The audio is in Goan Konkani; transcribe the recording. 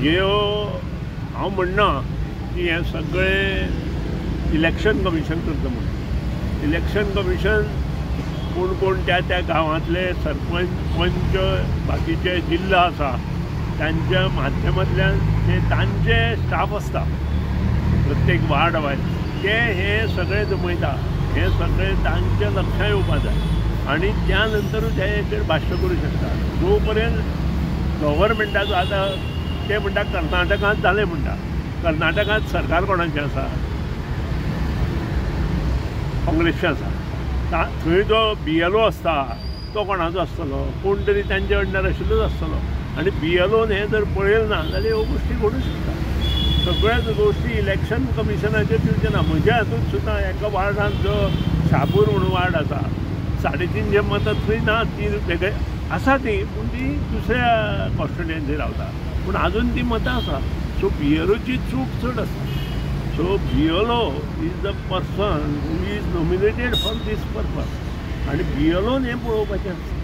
ह्यो हांव म्हणना की हें सगळें इलेक्शन कमिशन करता म्हणून. इलेक्शन कमिशन कोण कोण त्या त्या गांवांतले सरपंच, पंच, बाकीचे जिल्हा आसा तांच्या माध्यमांतल्यान ते तांचे स्टाफ आसता प्रत्येक वार्ड वायज ते हे सगळे जमयता. हे सगळे तांच्या लक्षांत येवपा जाय आनी त्या नंतरूच हे हेचेर भाश्य करूं शकता. जो पर्यंत गव्हर्मेंटाचो आतां ते म्हणटा कर्नाटकांत जालें म्हणटा, कर्नाटकांत सरकार कोणाचें आसा? काँग्रेसचें आसा. थंय जो BLO आसता तो कोणाचो आसतलो? कोण तरी तांचे अंडर आशिल्लोच आसतलो. आनी BLOन हें जर पळयलें ना जाल्यार ह्यो गोश्टी घडूंक शकता. सगळ्याच गोश्टी इलेक्शन कमिशनाचेर दिवचें ना. म्हज्या हातूंत सुद्दां एका वार्डांत जो शापूर म्हणून वार्ड आसा 350 मतां थंय ना, ती वेगळे आसा ती, पूण ती दुसऱ्या कॉन्स्टिट्युएन्सी रावता, पूण आजून ती मतां आसा. सो BLOची चूक चड आसा. So BLO is the person who is nominated for this purpose आनी BLOन हें पळोवपाचें आसता.